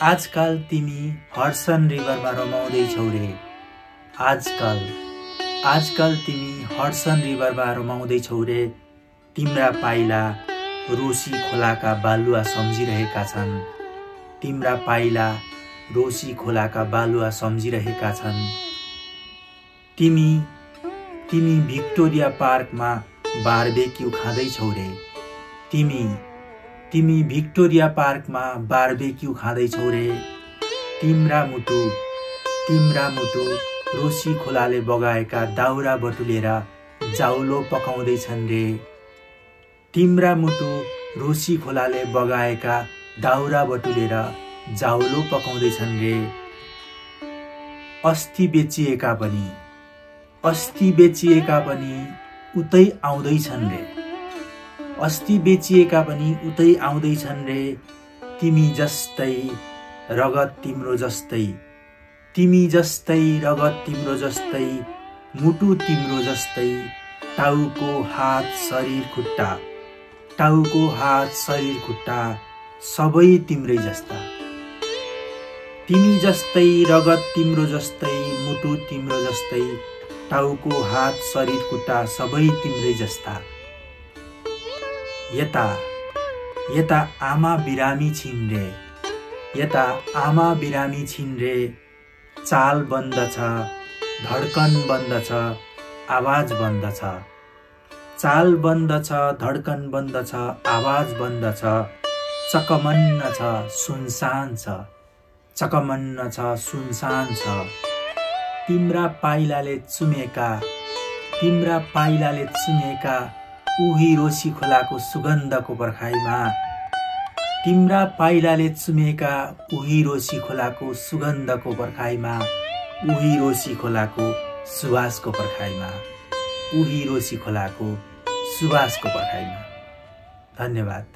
आजकल तिमी हडसन रिभरमा रमाउँदैछौ रे। आजकल तिमी हडसन रिभरमा रमाउँदैछौ रे। तिम्रा पाइला रोसी खोलाका बालुवा सम्झिरहेका छन्। तिम्रा पाइला रोसी खोलाका बालुवा सम्झिरहेका छन्। तिमी भिक्टोरिया पार्कमा बारबेक्यू खाँदैछौ रे। तिमी भिक्टोरिया पार्कमा बारबेक्यू खाँदैछौ रे। तिम्रा मुटु रोसी खोलाले बगाएका दाउरा बटुलेर जाउलो पकाउँदैछन् रे। तिम्रा मुटु रोसी खोलाले बगाएका दाउरा बटुलेर जाउलो पकाउँदैछन् रे। अस्ति बेचिएका पनि उतै आउँदैछन् रे। अस्ति बेचिएका पनि उतै आउँदैछन् रे। तिमी जस्तै रगत तिम्रो जस्तै मुटु तिम्रो जस्तै टाउको हात शरीर खुट्टा सबै तिम्रै जस्ता। तिमी जस्तै रगत तिम्रो जस्तै मुटु तिम्रो जस्तै टाउको हात शरीर खुट्टा सबै तिम्रै जस्ता। यता आमा बिरामी छिन् रे। यता आमा बिरामी छिन् रे। चाल बन्द छ, धड्कन बन्द छ, आवाज बन्द छ। चाल बन्द छ, धड्कन बन्द छ, आवाज बन्द छ। चकमन्न छ, सुनसान छ। चकमन्न छ, सुनसान छ। तिम्रा पाइलाले चुमेका उही रोसी खोलाको सुगन्धको पर्खाइमा। तिम्रा पाइलाले चुमेका उही रोसी खोलाको सुगन्धको पर्खाइमा। उही रोसी खोलाको सुवासको पर्खाइमा। उही रोसी खोलाको सुवासको पर्खाइमा। धन्यवाद।